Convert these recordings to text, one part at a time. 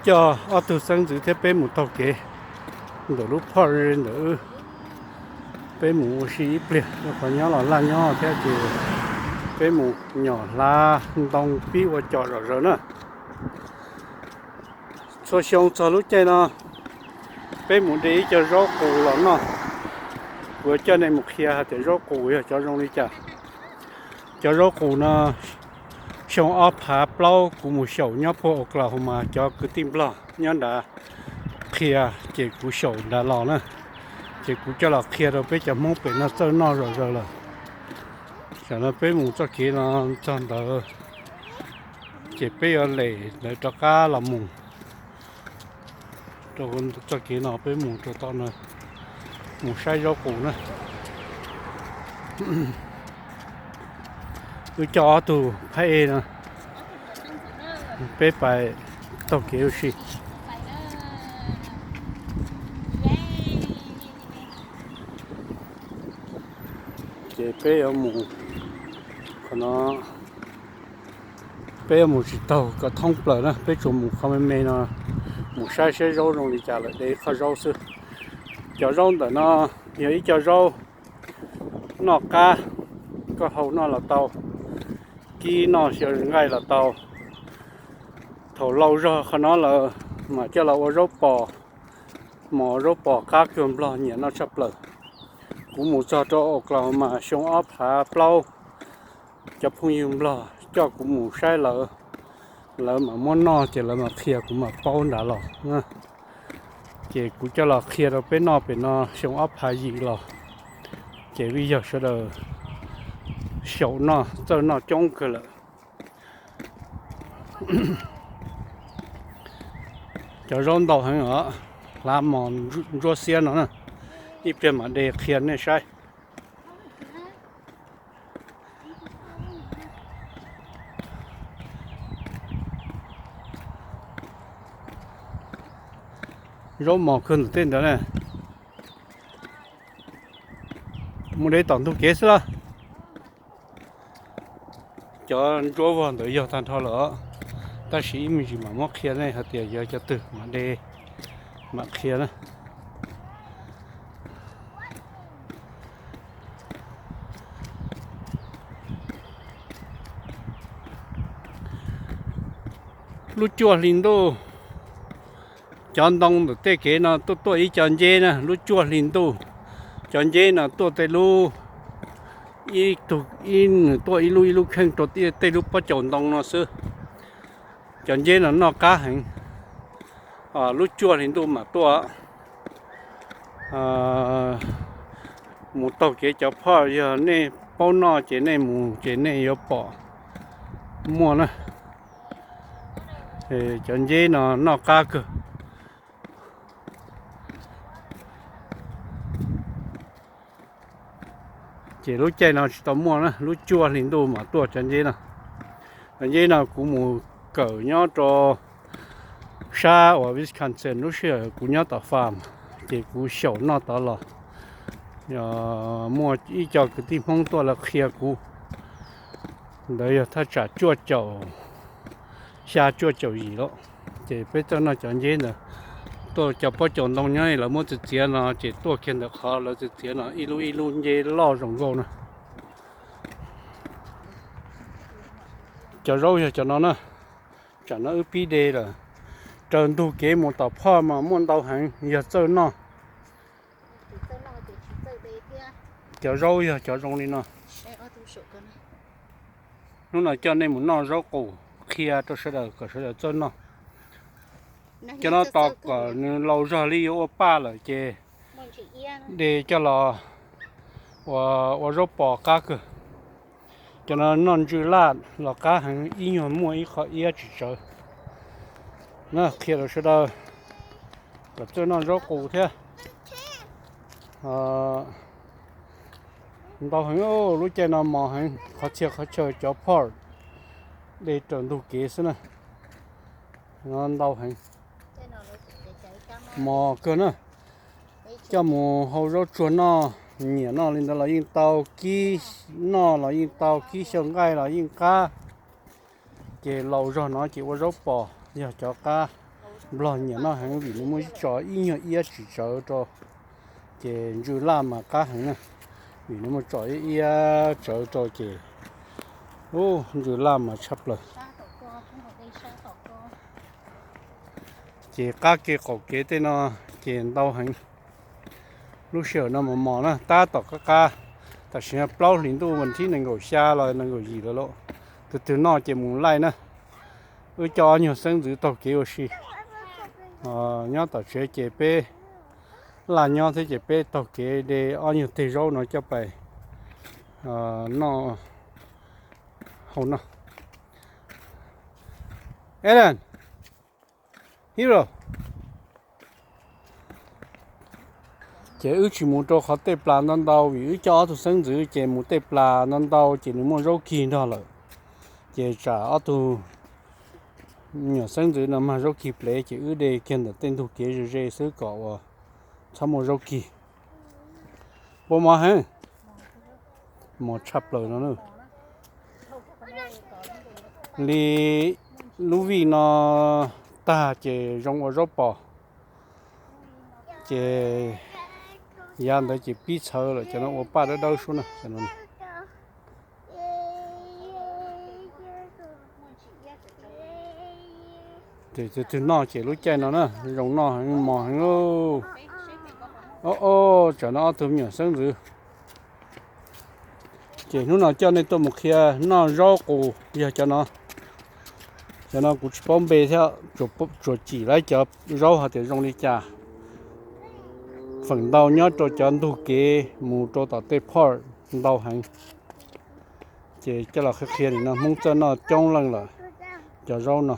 Coj ob tug xeeb ntxwv thiab peb mus taug kev ntawm lub phoj ntawm wb, peb mus ua si ib pliag rau qhov nyob los laj nyob thiab ces peb mus nyom hlav ntoo pib ua com zom zaws na. Txhua xyoo txog lub caij no peb mus de ib co zaub qus los noj. Kuv coj nej mus qhia hais tias zaub qus yog cov zoo li cas. Cov zaub qus no xyoo ob phav plaub kuv mus xyaum nyob puag Oklahoma cov kwv tij Nplog nyob nrad qhia, ces kuv xyaum nrad los na, ces kuv coj los qhia rau peb cov Hmoob pem no txawj noj zom zaws lawm. Tam no peb mus txoj kev no txog ntawd, ces peb yuav lem ntawd rov qab los mus. Rau txoj kev no peb mus rau tom no, mus saib zaub qus na. Wb coj ob tug phab ej no, peb pais taug kev ua si. Ces peb yuav mus qhov no, peb yuav mus tsis taug kom thoob plaws na, peb tsuas mus qhov me me no, mus saib saib zaub zoo li cas lawm de qhov zaub xwb. Cov zaub ntawm no yog ib co zaub noj qab, koj hau noj los tau, kib noj xyaw nqaij los tau. Thaum lau zog qhov no lawm mam coj los ua zaub pos, mas zaub pos qab kawg Nplog nyiam noj tshaj plaws. Kuv mus txog rau Oklahoma xyoo ob phav plaub, cov phooj ywg Nplog coj kuv mus saib lawv, lawv mam muab noj ces lawv mam qhia kuv mam paub nrad los. Ces kuv coj los qhia rau peb noj pem no xyoo ob phav yim los, ces vim yog sawv daws xyaum noj txawj noj coob kawg lawm. Cov zaub ntau heev os, hlav mos ntsuab xiab no na, ib pliag mam de qhia nej saib. Zaub mos kawg ntawm tej ntawd na. Mus de tom ntug kev xwb los? Cov ntsuab vog ntawd yog tag nrho lawm, tab sis ib me ntsis mam muab qhia nej hais tias yog cov twg mam de, mam qhia na. Lub cuaj hli ntuj, cov ntoo ntawm tej kev no tuaj tuaj ib co nceb na, lub cuaj hli ntuj, cov nceb no tuaj tej lub, ib tug, ib nws tuaj ib lub ib lub kheej rau tej lub pob caus ntoo no xwb. Cov nceb no noj qab heev, lub cuaj hli ntuj mam tuaj. Mus taug kev cov phoj, yog nej paub noj ces nej mus ces nej yuav pom muaj na. Cov nceb no noj qab kawg. Ces lub caij no tsis tau muaj na, lub cuaj hli ntuj mam tuaj cov nceb no. Cov nceb no kuv mus kawm nyob rau sab uas Wisconsin, lub sij hawm kuv nyob tom farm, ces kuv xyaum noj tod los, muaj ib co kwv tij Hmoob tuaj lawv qhia kuv. Ntawd yog thaj tsam cuaj caum xya cuaj caum yim lawm. Ces peb txawj noj cov nceb ntawd. Tuaj cov pob caus ntoo nyob lawv muab txiav txiav no ces tuaj kiag ntawm qhov lawv txiav txiav no ib lub ib lub nceb loj zoo nkauj na. Cov zaub yog cov no na. Tsam no wb pib de lawm. Raws ntug kev mus tom phoj mas muaj ntau heev yog txawj noj. Cov zaub yog cov zoo li no. Hnub no coj nej mus noj zaub qus, qhia rau sawv daws kom sawv daws txawj noj. Cov no tos kom nws laus zog li yuav ua paj lawm ces de coj los ua, ua zaub pos qab kawg. Cov no noj ntsw laj los qab heev, ib nyuag muaj ib qho iab tsis tsawv. Na, qhia rau sawv daws kom txawj noj zaub qus thiab. Ntau heev, lub caij no mos heev, qhov txhia qhov chaw cov phoj de raws ntug kev xwb na. Ntau heev, mos kawg na. Coj mus hau zaub tsuag noj, nyiam noj li ntawd los yeej tau, kib noj los yeej tau, kib xyaw nqaij los yeej qab. Ces laus zog no ces ua zaub pos yog cov qab. Nplog nyiam noj heev vim nws muaj tso ib nyuag iab tsis tsawv rau, ces ntsws laj mas qab heev na, vim nws muaj tso ib iab tsawv rau ces, u, ntsws laj mas tshaj plaws. Ces qab kev qaum kev tej no ces ntau heev. Lub sij hawm no mos mos na, tab tom qab qab, tam sim no plaub hlis ntuj vas thib nees nkaum xya los nees nkaum yim lawm lauj. Tus twg noj ces mus laij na. Wb coj ob nyuag xeeb ntxwv taug kev ua si. Nyob tom tsev ces peb laj nyob thiab ces peb taug kev de ob nyuag teg zaub no coj pais noj hauv no. Alan, Hero. Ces wb tsis mus rau qhov tej plas ntau ntau vim wb coj ob tug xeeb ntxwv ces mus tej plas ntau ntau ces nws muaj zaub kig nrog lawm. Ces tsam ob tug nyuam xeeb ntxwv no mag zaub kig plev ces wb de kiag ntawm tej ntug kev ze ze xwb kom uas txhob muaj zaub kig. Ua mos heev, mos tshaj plaws no. Li lub vij no tag ces zoo ua zaub pos, ces yav ntawd ces pib txhawv lawm, cov no ua paj dawb dawb sub na. Tus twg noj ces lub caij no na zoo noj heev mos heev lauj. Ob, ob, tsam no ob tug me nyuam xeeb ntxwv. Ces hnub no coj nej tuaj mus qhia noj zaub qus yog cov no. Cov no kuv tsis paub npe thiab, tsuas cim lawv cov zaub hais tias zoo li cas. Feem ntau nyob rau cov ntug kev mus rau tom tej park ntau heev. Ces coj los qhia qhia nim no Hmoob txawj noj coob leej lawm cov zaub no.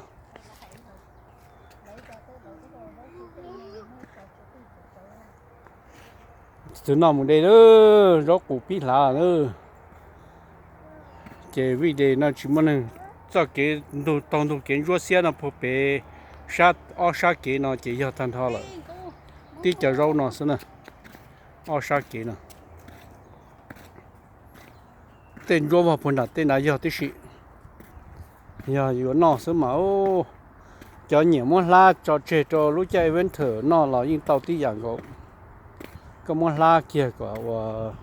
Tus twg noj mus de lawm, zaub qus pib hlav lawm. Ces vij de no tsis muaj neeg, txoj kev ntug taug ntug kev ntsuab xiab no puag pem sab, ob sab kev no ces yog tag nrho lawm. Tib co zaub no xwb na, ob sab kev no. Tej ntsuab vog puag nram tej nrad yog tib si. Yog yuav noj xwb mas, cov nyiam muab hlab tso tseg rau lub caij winter noj los yeej tau tib yam nkaus. Koj muab hlab kiag kom uas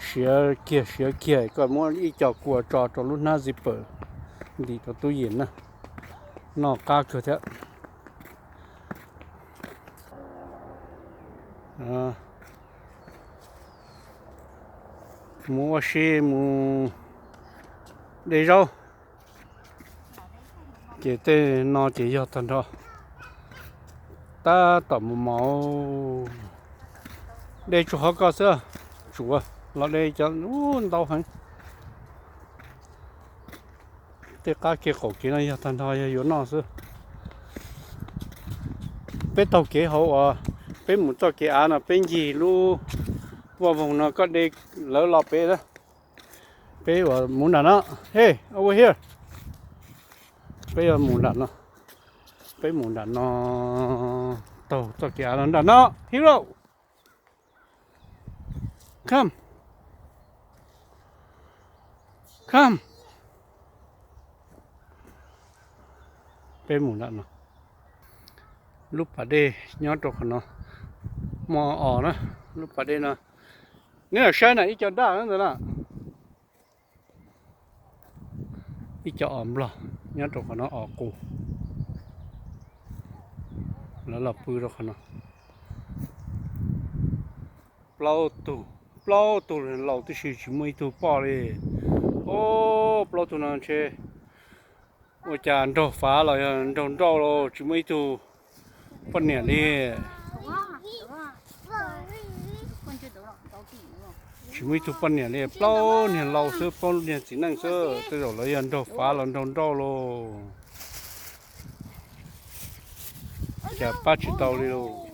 siav kiag siav kiag, koj muab ib co kua tso rau lub hnab zipper ntim rau tub yees na, noj qab kawg thiab. Mus ua si mus de zaub. Ces tej no ces yog tag nrho. Tab tom mus mos, de tsuas qhov ko xwb, tsuav los de cov ntau heev. Tej qab kev qaum kev no yog tag nrho yog yuav noj xwb. Peb taug kev hauv uas peb mus txoj kev av no peb ncig lub vaj voog no koj de lawv los pem. Peb yuav mus nram no. Hey, over here. Peb yuav mus nram no. Peb mus nram no, taug txoj kev av no nram no. Hero, come. Come. Peb mus nram no. Lub pas dej nyob rau qhov no. Muaj os na, lub pas dej no. Neb saib na, ib co daj ntawd na. Ib co os nplog nyob rau qhov no, os qus. Lawv los pw rau qhov no. Plaub tug, plaub tug laus tib si tsis muaj ib tug poj li. Ob, plaub tug no ntshe ua cas nraug fav los yog nraug nrauj los tsis muaj ib tug poj niam li. Tsis muaj ib tug poj niam li, plaub niag laus xwb, plaub niag txiv neej xwb, tej zaum lawv yog nraug fav los nraug nrauj lauj. Cas pab tsis tau li lauj.